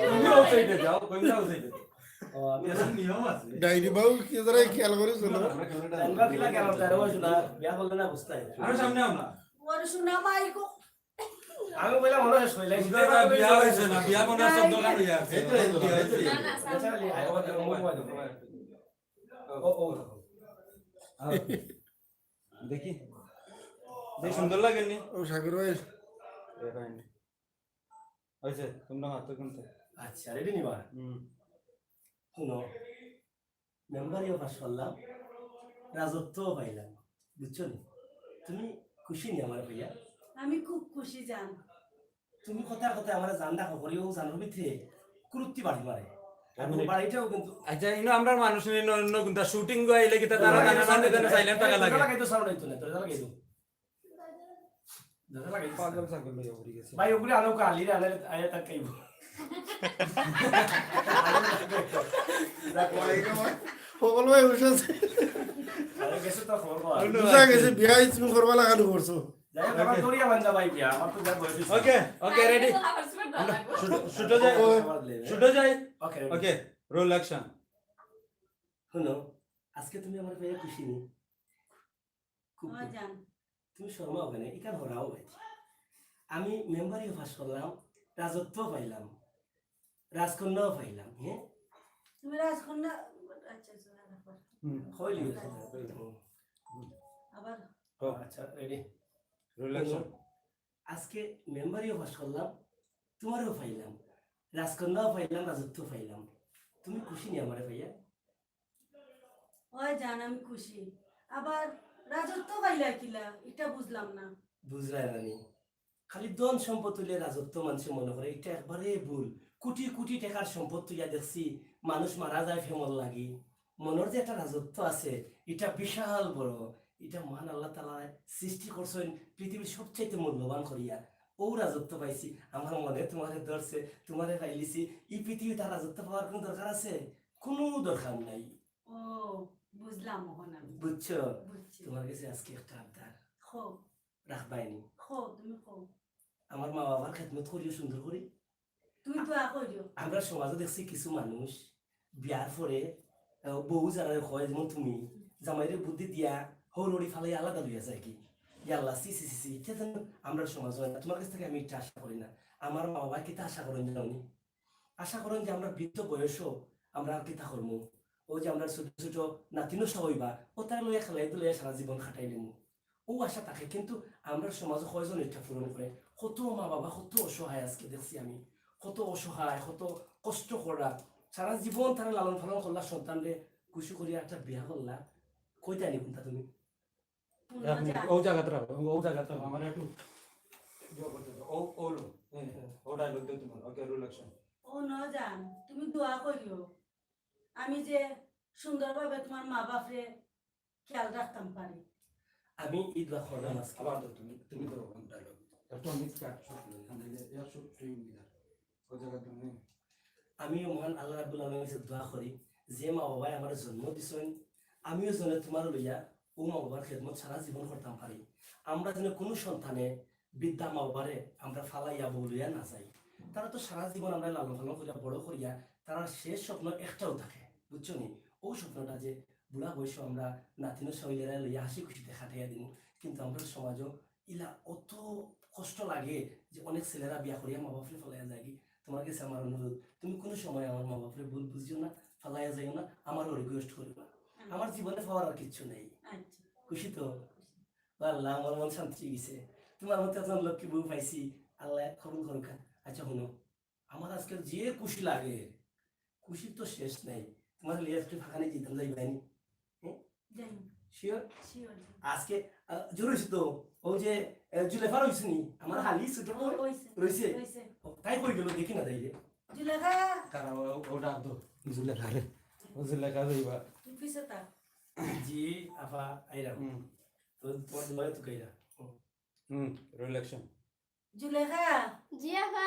তুমি outside-এ যাও, কইনা outside-এ। ও, আমি এটার নিয়ম আছে। ডায়েরি বাবু কি তারা খেয়াল করে চলো। আমরা camera-টা আমরা কি লাগে, আমরা তেরো বছর না, বিয়া করলে না বুঝতে হয়। আরো সামনে আমরা। ওর শোনা মাইকো। আমি বললাম, মনে হয় শৈলাই বুঝতে পারো, বিয়া হয়েছে না, বিয়া মনে হয় সব দোকান হয়ে আছে। এই তো, এই তো, এই তো। না, না, আচ্ছা, এই আগে আবার মোবাইল দেবো। ও, ও, ও। দেখি, বেশ সুন্দর লাগেনি? ও সাগর ভাই, হয়েছে, তোমরা মাত্র কিন্তু। আচ্ছা, রেডি নিবা? হুম। শুনো, মেম্বারিও পাস করলাম, রাজত্বও পাইলাম, বুঝছো নি? তুমি খুশি নি আমার ভাইয়া? আমি খুব খুশি জান। তুমি কথা কথা আমার জান ডাকো করিও, জানোর ভিতরে কুরুত্তি বাড়ি মারে। আর বাড়িটাও কিন্তু আচ্ছা, ইনো আমরা মানুষ নিয়ে ন-, ন-, গুন্তা শুটিং গো আইলে কি তা তারা জানা না, না, না, সাইলেন্ট থাকা লাগে। লাগাই তো সাউন্ড হইতো না, তোরা লাগাই তো। দাদা লাগাই তো। পাগল ছাগল লইয়া পড়ি গেছে। ভাই, ওগুলো আনো কালি রে, আনালে আয়া তার খাইব। সকল ভাই বসে আছে। আরে গেছে তো খবর পাওয়া। বুঝা গেছে, বিয়া তুমি করবা লাগানো করছো। যাই হোক, আমার দরিয়া বান্ধা ভাই বিয়া, আমার তো যা বয়স হয়েছে। ওকে, ওকে, রেডি। শুটো যাই। ও, আমার লেভেল। শুটো যাই। ওকে, রেডি। ওকে, রোল অ্যাকশন। শুনো, আজকে তুমি আমার পেয়ে খুশি নি? খুব ও জান। তুমি শর্মাও কেন? এখানে হরাও ভাই। আমি মেম্বারিও পাস করলাম, রাজত্ব পাইলাম, রাজকন্যাও পাইলাম, হ্যাঁ? তুমি রাজকন্যা, আচ্ছা, আচ্ছা, রাজকন্যা। হইলি। আবার আচ্ছা, রেডি। Roll action. আজকে মেম্বারিও পাস করলাম, তোমারও পাইলাম, রাজকন্যাও পাইলাম, রাজত্ব পাইলাম। তুমি খুশি নি আমারে ভাইয়া? ওই জান, আমি খুশি। আবার রাজত্ব পাইলা কিলা, এটা বুঝলাম না। বুঝলায় না নি? খালি ধন সম্পদ হইলে রাজত্ব মানুষে মনে করে, এটা একবারে ভুল। কোটি কোটি টাকার সম্পদ তুইয়া দেখছি, মানুষ মারা যায় ফেমর লাগি। মনের যে একটা রাজত্ব আছে, এটা বিশাল বড়। এটা মহান আল্লাহ তাআলা সৃষ্টি করছেন পৃথিবীর সবচাইতে মূল্যবান করিয়া। ও রাজত্ব পাইছি, আমার মনে তোমারে ধরছে, তোমারে পাইলিছি। এই পৃথিবীতে আর রাজত্ব পাওয়ার কোনো দরকার আছে? কোনো দরকার নাই। ও, বুঝলাম এখন আমি। বুঝছো? বুঝছি। তোমার কাছে আজকে একটা আবদার খো, রাখবায়নি। খো, তুমি খো। আমার মা বাবার খেদমত করিও সুন্দর করি। তুই দোয়া করিও। আমরা সমাজে দেখছি কিছু মানুষ বিয়ার পরে, আহ, বউ যারা হয়, যেমন তুমি, জামাইরে বুদ্ধি দিয়া হৌরড়ি ফালাই আলাদা লইয়া যায় কি? ইয়াল্লা, সি, সি, সি, সি, এটা যেন আমরা সমাজে হয় না। তোমার কাছ থেকে আমি এটা আশা করি না। আমার মা বাবা কিতা আশা করেন জানো নি? আশা করেন যে আমরা বৃদ্ধ বয়সও আমরা আর কিতা করবো, ও যে আমরা ছোট ছোট নাতিনও সহ হইবা, ও তারা লইয়া খেলাই তো লইয়া সারা জীবন কাটাই নেবো। ও আশা থাকে, কিন্তু আমরা সমাজে কয়জন এটা পূরণ করে? কত মা বাবা, কত অসহায় আজকে দেখছি আমি, কত অসহায়, কত কষ্ট করা, সারা জীবন তারা লালন পালন করলা, সন্তানরে খুশি করিয়া একটা বিয়া করলা, কইতা নি কোনটা তুমি? হুনো জান, ও জায়গাতে রাখো, ও জায়গাতে রাখো, আমার একটু ইয়ে করতে দাও। ও, ও লো, হ্যাঁ, হ্যাঁ, ও ডায়লগ দাও তোমার। ওকে, রোল অ্যাকশন। ও ন জান, তুমি দোয়া করিও। আমি যে সুন্দরভাবে তোমার মা বাপরে খেয়াল রাখতাম পারি। আমি এই দোয়া করলাম আজকে। আবার দাও তুমি, তুমি ধরো কোন ডায়লগ। একটু আমি কাট শুট করি, এখান থেকে এর শুট ফ্রেম দিলাম। ও জায়গা তুমি আমিও মহান আল্লাহ রাব্বুল আলামিনের কাছে দোয়া করি, যে মা বাবায় আমার জন্ম দিছেন, আমিও যেন তোমার লইয়া ও মা বাবার খেদমত সারা জীবন করতাম পারি। আমরা যেন কোনো সন্তানে বৃদ্ধা মা বাবারে আমরা ফালাইয়া বউ লইয়া না যাই। তারা তো সারা জীবন আমরা লালন পালন করিয়া বড় করিয়া তারা শেষ স্বপ্ন একটাও থাকে, বুঝছো নি? ও স্বপ্নটা যে বুড়া বয়সে আমরা নাতিনো সইলেরা লইয়া হাসি খুশিতে কাটাইয়া দিমু, কিন্তু আমরা সমাজও ইলা অত কষ্ট লাগে যে অনেক ছেলেরা বিয়া করিয়া মা বাপরে ফালাইয়া যায় কি। তোমার কাছে আমার অনুরোধ, তুমি কোনো সময় আমার মা বাপরে ভুল বুঝিও না, ফালাইয়া যাইও না, আমারও রিকোয়েস্ট করিও না। আমার জীবনে পাওয়ার আর কিচ্ছু নেই। আচ্ছা। খুশি তো? আল্লাহ, আমার মন শান্তি হয়ে গেছে। তোমার মতো একজন লক্ষ্মী বউ পাইছি, আল্লাহ কবুল করুক। আচ্ছা, শুনো, আমার আজকে যে খুশি লাগে, খুশির তো শেষ নাই। তোমার লিয়া একটু ফাঁকা নেই, যেতাম যাই বাইনি। জানি। শিওর? শিওর। আজকে, আহ, জোর হয়েছে তো, ও যে, আহ, জুলেখা রয়েছে নি, আমার হালি ছোট বোন রয়েছে। রয়েছে? রয়েছে। ও, তাই কই গেল, দেখি না তাইলে। জুলেখা, কারা ও, ও ডাক দো। জুলেখা রে। ও জুলেখা রে এবার। তুই পিছে থাক। জি, আফা, আইরাম। হুম। তো তোমার দুবারে তো কইরা। হুম, রোল অ্যাকশন। জুলেখা, জি আফা,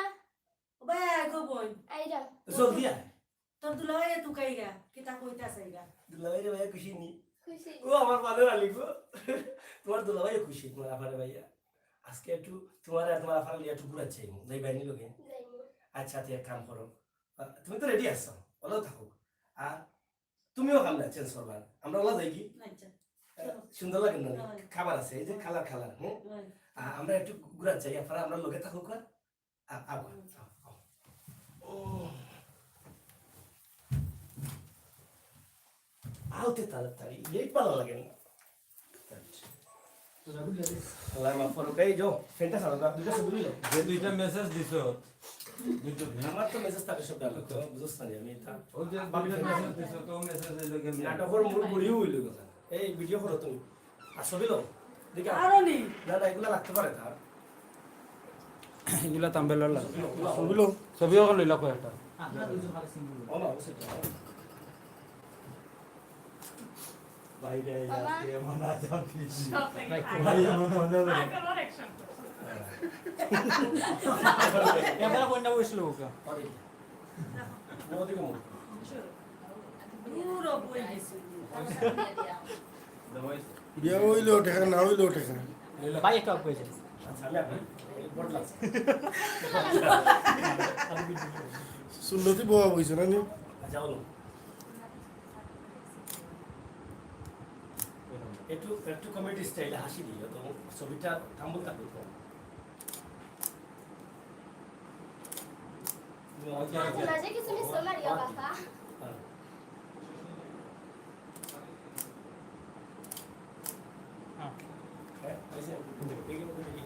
ও ভাই আয় গো বোন। আইরাম। জলদি আয়। দুলাভাইয়ে তুকাইরা, কিতা কইতা চাইরা? দুলাভাইরে ভাইয়া খুশি নি? খুশি। ও আমার বানর আলী গো, তোমার দুলাভাইও খুশি, তোমার আফারে ভাইয়া। আজকে একটু তোমার আর তোমার আফারে নিয়ে একটু ঘুরার চাইমু, যাইবায় নি লগে? যাইমু। আচ্ছা, তুই এক কাম করো, আহ, তুমি তো রেডি আছো, ওলাও থাকো। আর তুমিও কাম না চেঞ্জ করবা, আমরা ওলা যাই কি? আচ্ছা। আহ, সুন্দর লাগে না? হয়। খাবার আছে, এই যে কালার কালার, হ্যাঁ? হয়। আহ, আমরা একটু ঘুরার চাই, আফারা আমরা লগে থাকো, আর আ-, আও, আও, আও। ও। আওতে তাড়াতাড়ি, লেট ভালা লাগে না। আল্লাহ মাফ করুক। এই যাও, ফ্যানটা ছাড়ো, দুইটা ছবি লইলাও। যে দুইটা মেসেজ দিছো, দুইটা আমার তো মেসেজ থাকে সব ডালো, তো বুঝছ না আমি তা। ও যে দুইটা মেসেজ দিছো, তো মেসেজ এই লোকে নাটকর মূল বুড়িও হইল কথা। এই ভিডিও করো তুমি। আর ছবি লও। দেখি। আরো নি। না, না, এগুলা লাগতে পারে তার। এগুলা থাম্বনেইলর লাগে। ছবি লও। ছবি অকল লইলা কয়েকটা। ও না, অবশ্যই তো। বাইরে বাবা। আজকে এমন আজান দিছি। সব থেকে ভাই এমন মনে হলো। এবার কোনটা বসলো ওকে? আরে। না, ওদিকে মনে। দূর বই গেছে। বিয়া হইলেও টেকা, না হইলেও টেকা। ভাই একটু আগে যাই। আচ্ছা, আমি আপনি। এই বোর্ড লাগছে। সুন্নতি বওয়া বইছে না নি? আচ্ছা, বলো। একটু, একটু কমেডি স্টাইলে হাসি দিও তো, ছবিটা থাম্বনেইল থাকবে তো। মাঝে মাঝে কিছু মিস মারিও বাবা। হ্যাঁ। হ্যাঁ, এই যে, দেখি, দেখি।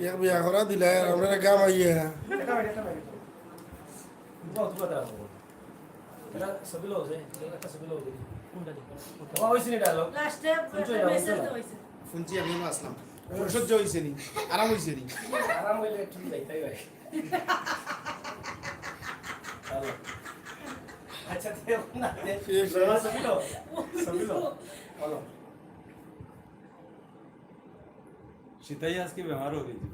এক বিয়া করা দিলে আর আমরা গাম আইয়া। এটা বাইরে, এটা বাইরে। তুলো, তুলো, দাঁড়াও। এটা ছবি লও যে, একটা ছবি লও দেখি। কোনটা দেখি? ও, ওই সিনেটা আলো। লাস্টে শুনছো একটা এটা? মেসেজ দেওয়া হয়েছে। শুনছি আমি আসলাম। সহ্য হইছে নি? আরাম হইছে নি? আরাম হইলে একটু যাইতাই হয়। ভালো। আচ্ছা, দেখো না, দেখো। ছবি লও, ছবি লও। বলো। সেটাই আজকে ব্যবহার হয়ে গেছিল।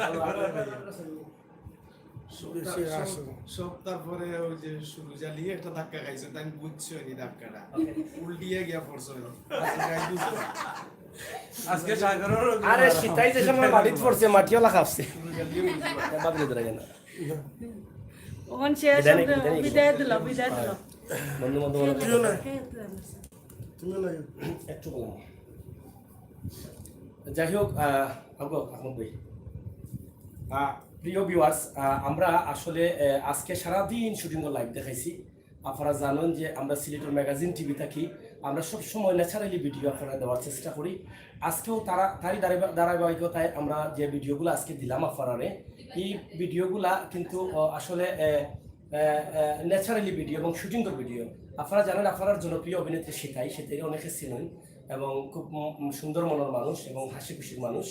ভালো, ভালো, ভালো, ভালো, ছবি। বেশি আসে। সব তারপরে ওই যে সুরুজ আলী একটা ধাক্কা খাইছে, তাই বুঝছো নি ধাক্কাটা। ওকে। উল্টিয়ে গিয়া পড়ছে। আজকে সাগরের আরে, সিতাই যে সময় মাটিত পড়ছে, মাটিও লাখাপছে। সুরুজ আলী বুঝলো। বাদ দিয়ে দেওয়া যায় না। ওখান শেষ বিদায় হবে, নাকি? বিদায় নাকি? বিদায় দিল, বিদায় দিল। বন্ধু বান্ধব অনেক তুমিও না, তুমিও না। একটু কম। যাই হোক, আহ, আবু আহমদ ভাই। আহ, প্রিয় ভিউয়ার্স, আমরা আসলে, আহ, আজকে সারাদিন শুটিং লাইভ দেখাইছি। আপনারা জানেন যে আমরা সিলেটর ম্যাগাজিন টিভি থাকি, আমরা সব সময় ন্যাচারালি ভিডিও আপনারা দেওয়ার চেষ্টা করি। আজকেও তারা, তারই ধারাবা-, ধারাবাহিকতায় আমরা যে ভিডিওগুলো আজকে দিলাম আপনারারে, এই ভিডিওগুলা কিন্তু, আহ, আসলে, আহ, আহ, আহ, ন্যাচারালি ভিডিও এবং শুটিংয়ের ভিডিও। আপনারা জানেন, আপনার জনপ্রিয় অভিনেত্রী সিতাই, সিতাইরে অনেকে চিনেন এবং খুব, উম, উম, সুন্দর মনের মানুষ এবং হাসি খুশির মানুষ।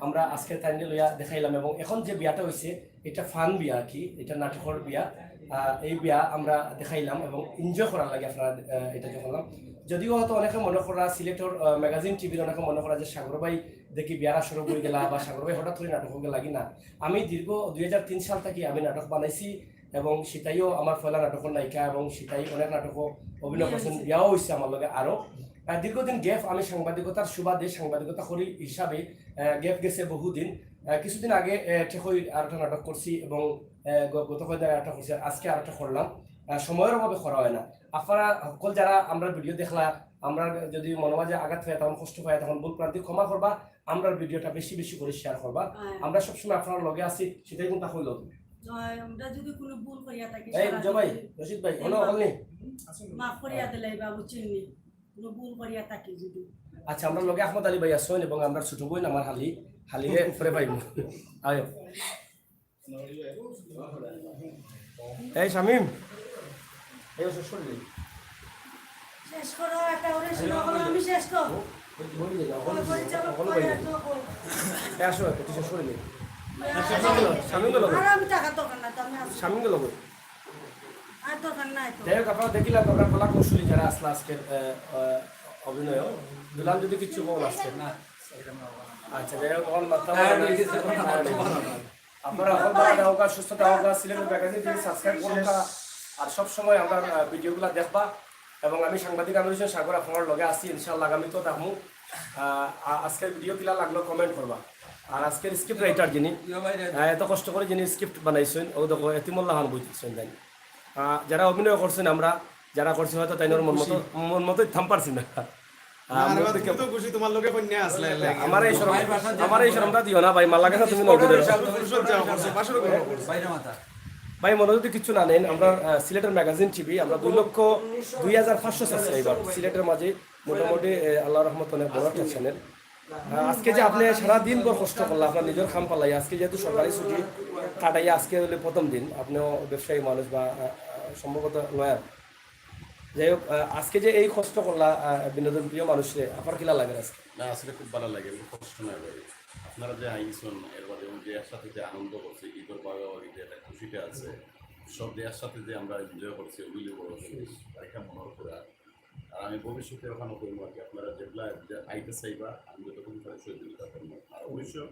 আমরা আজকে তাইরে লইয়া দেখাইলাম এবং এখন যে বিয়াটা হইছে, এটা ফান বিয়া আর কি, এটা নাটকর বিয়া। আহ, এই বিয়া আমরা দেখাইলাম এবং এনজয় করার লাগি আপনারা, আহ, এটা করলাম। যদিও হয়তো অনেকে মনে করা, সিলেটর, আহ, ম্যাগাজিন টিভির অনেকে মনে করা যে সাগর ভাই দেখি বিয়ার আসরো বই গেলা বা সাগর ভাই হঠাৎ করে নাটক গেলা কি না। আমি দীর্ঘ দুই হাজার তিন সাল থাকি আমি নাটক বানাইছি এবং সিতাইও আমার পয়লা নাটকর নায়িকা এবং সিতাই অনেক নাটকও অভিনয় করছেন, বিয়াও হইছে আমার লগে আরো। আহ, দীর্ঘদিন গ্যাপ, আমি সাংবাদিকতার সুবাদে সাংবাদিকতা করি হিসাবে, আহ, গ্যাপ গেছে বহুদিন। আহ, কিছুদিন আগে, আহ, ঠেকই আর একটা নাটক করছি এবং, আহ, গ-, গত কয়েকদিন আগে একটা করছি, আর আজকে আর একটা করলাম। আহ, সময়র অভাবে করা হয় না। আপনারা সকল যারা আমরা ভিডিও দেখলা, আমরা যদি মনে মাঝে আঘাত পাই, তখন কষ্ট পাই, তখন ভুল প্রান্তি ক্ষমা করবা। আমরা ভিডিওটা বেশি বেশি করে শেয়ার করবা। হ্যাঁ। আমরা সবসময় আপনার লগে আছি, সিতাই কোনটা হইল। নয়, আমরা যদি কোনো ভুল করিয়া থাকি, এই সারা জবাই, দিন রশিদ ভাই, এই হলো, বাবা। হলনি? মাফ করিয়া দিলাই বাবু চিন্নি, কোনো ভুল করিয়া থাকি যদি। আচ্ছা, আমরা লগে আহমদ আলী ভাই আছেন এবং আমরা ছোট বোন আমার হালি, হালিরে পরে পাইব। আয়ো। এই শামিম, এই ওষুধ শুনলি? শেষ করো, একটা ওরে শোনা করো, আমি শেষ করো। বই দে, অকল ওই পরিচালক অকল করে বই দে। একটু কই। এই আসো, একটু শেষ করে দে। শামিম গেল কই? আর আমি টাকা দরকার না, তো আমি আসি। শামিম গেল কই? আর দরকার নাই তো। যাই হোক, আপনারা দেখিলাম আপনারা কলা কৌশলী যারা আসলে আজকের, আহ, আহ, অভিনয়, দুলাল যদি কিছু বল আজকে। আচ্ছা, যাই হোক, এখন মাথা আপনারা হকল ভালা থাকউক্কা, সুস্থ থাকউক্কা, সিলেটের ম্যাগাজিন টিভি সাবস্ক্রাইব করউক্কা, আর সব সময় আমরার ভিডিওগুলা দেখবা। এবং আমি সাংবাদিক আমির হোসেন সাগর আপনারার লগে আছি, ইনশাআল্লাহ আগামীতেও থাকমু। আহ, আ- আজকের ভিডিও কিলা লাগলো কমেন্ট করবা। আর আজকের স্ক্রিপ্ট রাইটার যিনি, আহ, এত কষ্ট করি যিনি স্ক্রিপ্ট বানাইছইন, অউ দেখো এতিমুল্লাহ খান বইছইন তাইন। আহ, যারা অভিনয় করছইন আমরা, যারা করছি হয়তো তাইনর মন মতো, মন মতো থাম পারছি না। আহ, না রে বা, তুমি তো খুশি, তুমার লগে কইন্যা আছলা, এর লাগি। আমার এই শরম, আমার এই শরমটা দিও না ভাই, মাল্লা গেছা তুমি নজরে। ভাই, মনো যদি কিচ্ছু না নেন, আমরা, আহ, সিলেটের ম্যাগাজিন টিভি, আমরা দুই লক্ষ দুই হাজার পাঁচশো সাবস্ক্রাইবার সিলেটের মাঝে, মোটামুটি, আহ, আল্লাহর রহমত অনেক বড় একটা চ্যানেল। আহ, আজকে যে আপনে সারা দিন ভর কষ্ট করলা, আপনার নিজর কাম ফালাইয়া, আজকে যেহেতু সরকারি ছুটি কাটাইয়া আজকে অইলে প্রথম দিন, আপনেও ব্যবসায়ী মানুষ বা, আহ, আহ, সম্ভবত লয়ার। যাই হোক, আহ, আজকে যে এই কষ্ট করলা, আহ, বিনোদন প্রিয় মানুষরে, আপনার কিলা লাগে আজকে? না, আসলে খুব ভালা লাগে, কোনো কষ্ট নাই ভাই। আপনারা যে আইছইন, এর বাদে যে একসাথে যে আনন্দ করছি, ঈদর ভাগাভাগি যে একটা খুশিটা আছে, সব যে একসাথে যে আমরা এনজয় করছি, ওগুলি বড় জিনিস, আর এটা মনে করা। আর আমি ভবিষ্যতে ওখানে করবো আর কি, আপনারা যেগুলা যে আইতে চাইবা, আমি যতক্ষণ পারি সহযোগিতা করবো। আর অবশ্য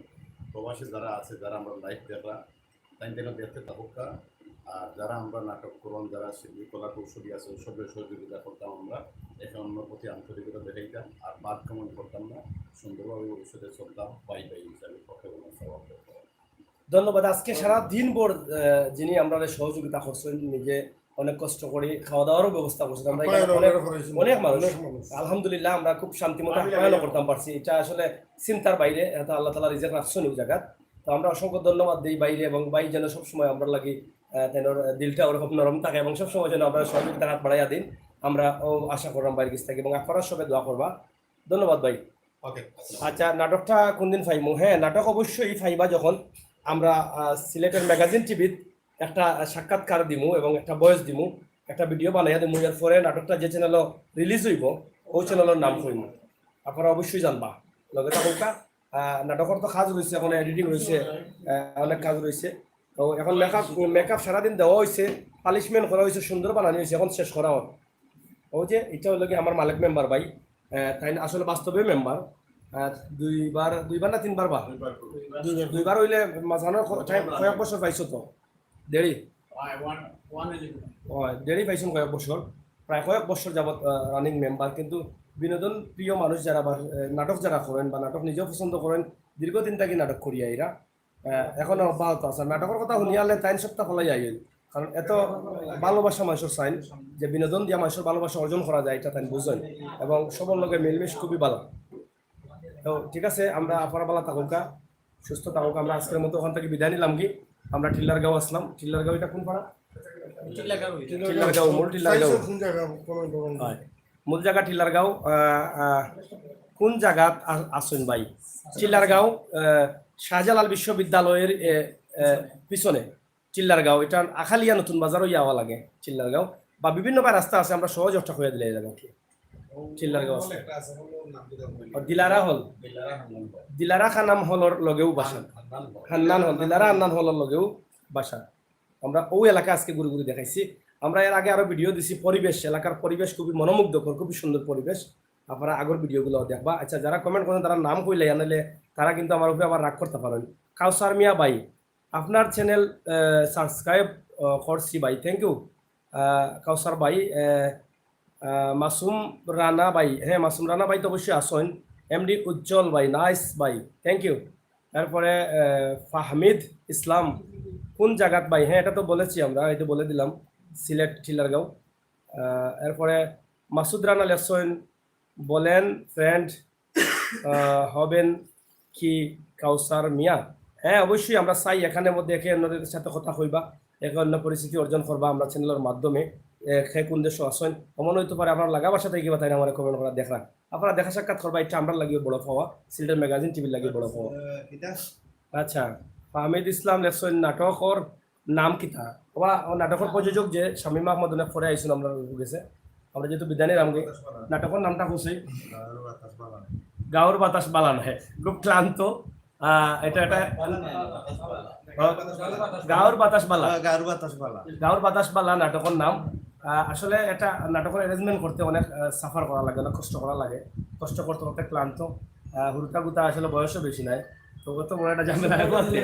প্রবাসী যারা আছে, যারা আমরা লাইভ দেখরা, তাইন তাইন দেখতে থাকউক্কা। আর যারা আমরা নাটক করইন, যারা শিল্পী কলা কৌশলী আছে, সবরে সহযোগিতা করতাম আমরা, একে অন্যর প্রতি আন্তরিকতা দেখাইতাম, আর বাদ কামান করতাম না, সুন্দরভাবে ভবিষ্যতে চলতাম, ভাই ভাই হিসাবে পক্ষে কোনো সবাব করতাম। ধন্যবাদ। আজকে সারা দিন ভর, আহ, যিনি আমরারে সহযোগিতা করছইন, নিজে অনেক কষ্ট করি খাওয়া দাওয়ারও ব্যবস্থা করছইন। আমরা এখানে আপ্যায়ন অনেক, আমরা করেছি। অনেক মানুষ। অনেক মানুষ। আলহামদুলিল্লাহ, আমরা খুব শান্তি মতো আপ্যায়ন করতাম পারছি। এটা আসলে চিন্তার বাইরে, এটা আল্লাহ তাআলা রিজিক রাখছইন ওই জায়গাত। তো আমরা অসংখ্য ধন্যবাদ দেই ভাইরে, এবং ভাই যেন সবসময় আমরার লাগি, আহ, তাইনর দিলটা ওরকম নরম থাকে এবং সবসময় যেন আমরারে সহযোগিতার হাত বাড়াইয়া দেইন। আমরাও আশা কররাম ভাইর গেছ থাকি, এবং আপনারা সবে দোয়া করবা। ধন্যবাদ ভাই। ওকে। আচ্ছা, নাটকটা কোন দিন পাইমু? হ্যাঁ, নাটক অবশ্যই পাইবা যখন আমরা, আহ, সিলেটের ম্যাগাজিন টিভিত একটা সাক্ষাৎকার দিমু এবং একটা ভয়েস দিমু, একটা ভিডিও বানাইয়া দিমু। এরপরে নাটকটা যে চ্যানেলও রিলিজ অইবো, ওই চ্যানেলর নাম কইমু, আপনারা অবশ্যই জানবা। লগে থাকউক্কা। আহ, নাটকর তো কাজ রইছে, এখন এডিটিং রইছে, আহ, অনেক কাজ রইছে। তো এখন মেকআপ, মেকআপ সারাদিন দেওয়া অইছে, পালিশমেন্ট করা অইছে, সুন্দর বানানি অইছে, এখন শেষ করা অর। অউ যে ইটা অইলো কি আমার মালিক মেম্বার ভাই, আহ, তাইন আসলে বাস্তবে মেম্বার, আহ, দুইবার, দুইবার না তিনবার বা? দুইবার। দুইবার অইলে মাঝখানো ক-, টাইম কয়েক বছর পাইছো তো? দেড়ি? অয়, দেড়ি পাইছইন কয়েক বছর, প্রায় কয়েক বছর যাবত, আহ, রানিং মেম্বার। কিন্তু বিনোদন প্রিয় মানুষ যারা বা, আহ, নাটক যারা করইন বা নাটক নিজেও পছন্দ করইন, দীর্ঘদিন থাকি নাটক করিয়া এরা, আহ, এখনো অব্যাহত আছে। নাটকর কথা হুনিয়ালে তাইন সপ্তাহ ফলাই আইন, কারণ এত ভালোবাসা মানুষর চাইন যে বিনোদন দিয়া মানুষর ভালোবাসা অর্জন করা যায়, এটা তাইন বুঝইন। এবং সবর লগে মিলমিশ খুবই ভালা। তো ঠিক আছে, আমরা আপনারা ভালা থাকউক্কা, সুস্থ থাকউক্কা। আমরা আজকের মতো ওখান থাকি বিদায় নিলাম কি। আমরা টিল্লারগাঁও আসলাম। টিল্লারগাঁও এটা কোন পাড়া? টিল্লারগাঁও। টিল্লারগাঁও, মূল টিল্লারগাঁও। কোন জায়গা? কোন, কোন, কোন? হয়। মূল জায়গা টিল্লারগাঁও। আহ, আহ, কোন জায়গাত আ-, আছইন ভাই? টিল্লারগাঁও, আহ, শাহজালাল বিশ্ববিদ্যালয়ের, এ, এ, পিছনে। টিল্লারগাঁও, এটা আখালিয়া নতুন বাজার অইয়া আওয়া লাগে, টিল্লারগাঁও। বা বিভিন্ন বা রাস্তা আছে, আমরা সহজ একটা কইয়া দিলে এই জায়গা কি। টিল্লারগাঁও আছে। ও, দিলারা হল। দিলারা খানাম হলর লগেও বাসা। হান্নান হল। দিলারা হান্নান হলর লগেও বাসা। আমরা অউ এলাকা আজকে ঘুরি ঘুরি দেখাইছি। আমরা এর আগে আরো ভিডিও দিছি, পরিবেশ, এলাকার পরিবেশ খুবই মনোমুগ্ধকর, খুবই সুন্দর পরিবেশ। আপনারা আগর ভিডিওগুলো দেখবা। আচ্ছা, যারা কমেন্ট করেন, তারা নাম কইলে আনলে তারা কিন্তু আমার উপরে আবার রাগ করতে পারেন। কাউসার মিয়া ভাই, আপনার চ্যানেল, আহ, সাবস্ক্রাইব, আহ, করছি ভাই, থ্যাংক ইউ। আহ, কাউসার ভাই, আহ, আহ, মাসুম রানা ভাই, হ্যাঁ, মাসুম রানা ভাই তো অবশ্যই আছইন। এমডি উজ্জ্বল ভাই, নাইস ভাই, থ্যাংক ইউ। তারপরে, আহ, ফাহমিদ ইসলাম, কোন জাগাত ভাই? হ্যাঁ, এটা তো বলেছি আমরা, এই তো বলে দিলাম, সিলেট টিল্লারগাঁও। আহ, এরপরে মাসুদ রানা লেখছইন, বলেন ফ্রেন্ড, আহ, হবেন কি কাউসার মিয়া? হ্যাঁ, অবশ্যই আমরা চাই এখানে মধ্যে একে অন্যদের সাথে কথা কইবা, একে অন্য পরিচিতি অর্জন করবা আমরা চ্যানেলের মাধ্যমে। এ, কে কোন দেশো আছইন, এমন অইতে পারে আপনার লাগা বাসা থাকি বা তাইন আমারে কমেন্ট করা দেখরা। আপনারা দেখা সাক্ষাৎ করবা, এটা আমরার লাগিও বড় পাওয়া, সিলেটের ম্যাগাজিন টিভির লাগিও বড় পাওয়া। আহ, কিতা? আচ্ছা, ফাহমিদ ইসলাম লেখছইন, নাটকর নাম কিতা? ওবা, ও নাটকর প্রযোজক যে শামীম আহমদ, অনেক পরে আইছইন আমরার গেছে। আমরা যেহেতু বিদায় নিলাম গে, নাটকর নামটা কইছি? গাঁওর বাতাস বালা। গাঁওর বাতাস বালা নায়, খুব ক্লান্ত। আহ, এটা, এটা, বালা নায়, বাতাস বালা। হ্যাঁ? গাঁওর বাতাস বালা। হ্যাঁ, গাঁওর বাতাস বালা। গাঁওর বাতাস বালা নাটকর নাম। আহ, আসলে এটা নাটকর arrangement করতে অনেক, আহ, suffer করা লাগে, অনেক কষ্ট করা লাগে। কষ্ট করতে করতে ক্লান্ত। আহ, হুরুতা গুতা আসলে বয়সও বেশি নাই। তো কত বড় একটা ঝামেলা এখন আছে।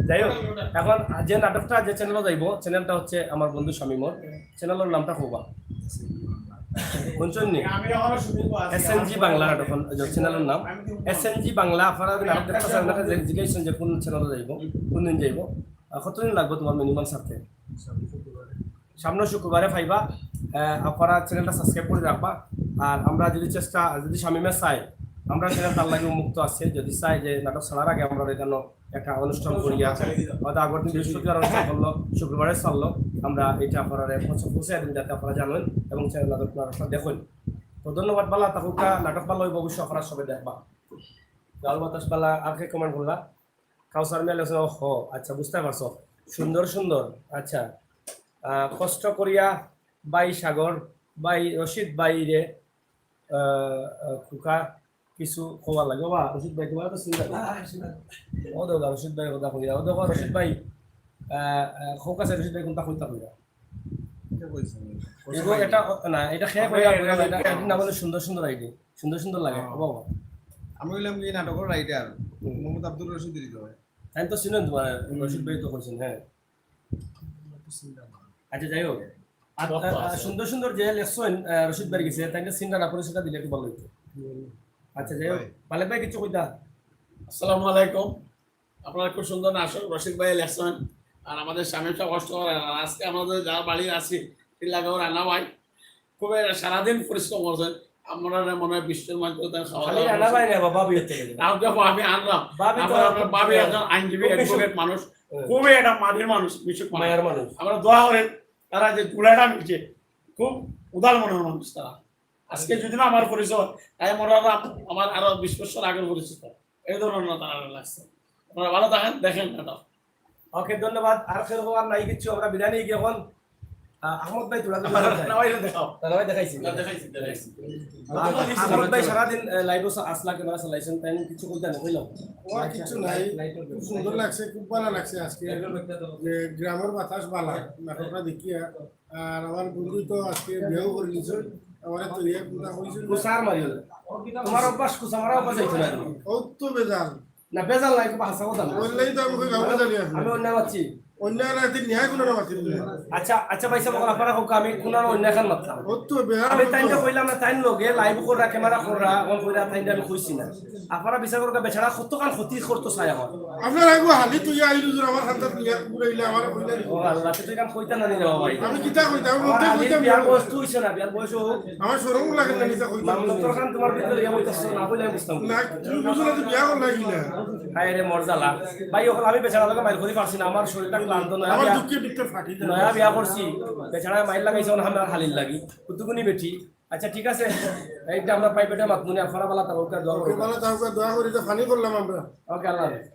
যাই হোক, এখন যে নাটকটা যে চ্যানেলও যাইব, চ্যানেলটা হচ্ছে আমার বন্ধু শামীমর, চ্যানেলের নামটা কবা। কোন চ্যানেল? এসএনজি বাংলা নাটক, চ্যানেলের নাম এসএনজি বাংলা। আপনারা যদি নাটক দেখতে চান, আপনারা জিজ্ঞেস করুন যে কোন চ্যানেলে যাইব, কোন দিন যাইব, আর কতদিন লাগবে তোমার মিনিমাম ছাড়তে? সামনে শুক্রবারে পাইবা। আহ, আপনারা চ্যানেলটা সাবস্ক্রাইব করে রাখবা। আর আমরা যদি চেষ্টা, যদি শামীমে চায়, আমরা চ্যানেল তার লাগি উন্মুক্ত আছে। যদি চায় যে নাটক ছাড়ার আগে আমরা এখানে একটা অনুষ্ঠান করিয়া, হয়তো আগের দিন বৃহস্পতিবার অনুষ্ঠান করলো, শুক্রবারে ছাড়লো, আমরা এটা আপনারা পৌঁছে, পৌঁছে দিন, যাতে আপনারা জানেন এবং চ্যানেল নাটক আপনারা দেখেন। তো ধন্যবাদ, বালা থাকুক্কা, নাটক ভালা অইব, অবশ্যই আপনারা সবে দেখবা। গাল বাতাস বালা, আর কে কমেন্ট করলা? কাউসার মিয়া লেখছে, ও হো, আচ্ছা, বুঝতে পারছো। সুন্দর সুন্দর, আচ্ছা। আহ, কষ্ট করিয়া ভাই সাগর, ভাই রশিদ ভাই রে, আহ, আহ, খুকা কিছু কওয়া লাগে। বাবা, রশিদ ভাই, তোমার তো চিন্তা নেই। ও দেখো, রশিদ ভাই কথা কইরা, ও দেখো, রশিদ ভাই, আহ, আহ, খুব কাছে রশিদ ভাই কোনটা কইতা কইরা। এটা কইছে। এগো, এটা, না, এটা খেয়ে কইরা, কইরা, এটা, এটা না বলে সুন্দর সুন্দর আইডি, সুন্দর সুন্দর লাগে। হ্যাঁ। ও বাবা। আমি হইলাম কি নাটকের রাইটার, হুম। মোহাম্মদ আব্দুর রশিদ হৃদয়। তাই তো চিনেন তোমার, হুম। রশিদ ভাই তো কইছেন, হ্যাঁ। আচ্ছা, যাই হোক। আর, আর, আর সুন্দর সুন্দর যে লেখছেন, আহ, রশিদ ভাইর গেছে, তাই না, চিন্তা না করে সেটা দিলে একটু ভালো হইতো। আচ্ছা, যাই হোক। ভাই। মালিক ভাই, কিছু কইতা? আসসালামু আলাইকুম। আপনারা খুব সুন্দর নাটক রশিদ ভাই লেখছেন, আর আমাদের শামীম সাহেব কষ্ট করেন। আর আজকে আমাদের যার বাড়ি আছি, টিলাগাঁও রানা ভাই, খুব একটা সারাদিন পরিশ্রম করছেন। আমরা মনে হয় বিশ জন মানুষ তার খাওয়া খালি দাওয়া রানা করছে। ভাই না, বাবা, ভাবি হতে গেলে। তাও দেখো, আমি আনলাম। ভাবি তো আমার, আপনার ভাবি হ্যাঁ। একজন আইনজীবী, খুব বেশি। Advocate মানুষ, হ্যাঁ। খুবই একটা মাটির মানুষ, মিশুক মানুষ। মায়ার মানুষ। আমরা দোয়া করেন, তারা যে জুড়াটা মিলছে, খুব উদার মনের মানুষ তারা। আজকে যদি না আমার পরিচয়, তাই মনে হয় আমার আরো বিশ বছর আগের পরিচিত। এই ধরনের তারা লাগছে। আপনারা ভালো থাকেন, দেখেন না দাও। ওকে, ধন্যবাদ। আর কেউ আর নাই কিচ্ছু, আমরা বিদায় নিয়ে গিয়ে এখন, আহ, আহমদ ভাই, তোরা তো না, ভাই, দেখাও। না, ভাই, দেখাইছি। না, দেখাইছি, দেখাইছি। আহমদ ভাই সারাদিন, আহ, live-ও আসলা, camera চালাইছেন, তাই কিছু কইতা না, কইলাম। ও আর কিচ্ছু নাই, খুব সুন্দর লাগছে, খুব ভালো লাগছে আজকে। যে গ্রামের বাতাস ভালা, নাটকটা দেখিয়া। আর আমার বন্ধু তো আজকে বিয়াও করে নিছে, আমার তো ইয়ে পুরা হইছে না। কুসার মারিও না। তোমার অভ্যাস, কুসা মারা অভ্যাস হইছে না। ও তো বেজাল। না, বেজাল নাই, খুব হাসা কথা না। ওইলাই তো আমি কই গাবো জানি আমি। আমি অন্য মাতছি। অন্য রাতে নিয়ে কোনো না মাতছি। আচ্ছা, আচ্ছা ভাই সাহেব, আপনারা হোক, আমি কোনো না অন্য খান মাতলাম। ও তো বেজাল আমি মতো। তাইনটা কইলাম না, তাইন লগে live কররা, camera কররা, on কররা, তাইনটা আমি কইছি না। আপনারা বিচার করুক্কা, বেচারা কতখান ক্ষতি করতো চায় আমার। আপনারা এগো হালি তুই আইলু জোর আমার হাতে নিয়ে ঘুরাইলে আমার কইলে। ও আল্লাহ, তুই কাম কইতা না নি রে বাবা ভাই। আমি কিতা কইতাম? আমি আমার মধ্যে আলির কইতাম বিয়ার না। বয়স তো হইছে না, বিয়ার বয়স হোক। আমার শরম লাগে না, কিতা কইতাম? মামলা তোর খান তোমার ভিতরে ইয়া হইতাছে না, কইলে আমি বুঝতাম না। না, তুমি বুঝো না, তুই বিয়া করলা কি না? হায় রে মোর জ্বালা। ভাই, অখন আমি বেচারা লগে মাইর করি পারছি না, আমার শরীরটা ক্লান্ত, নয়া আমার বিয়া, দুঃখে দুঃখে ফাটি যায়। নয়া বিয়া করছি, বেচারা মাইর লাগাইছে, অখন আমার হালির লাগি। কুতুকুনি বেটি। আচ্ছা, ঠিক আছে, এইটা আমরা প্রাইভেটে মাতমুনি, আপনারা ভালা থাকো, দোয়া ওকে, করবেন। ভালা থাকো, দোয়া করি, তো ফানি করলাম আমরা। ওকে, আল্লাহ হাফেজ।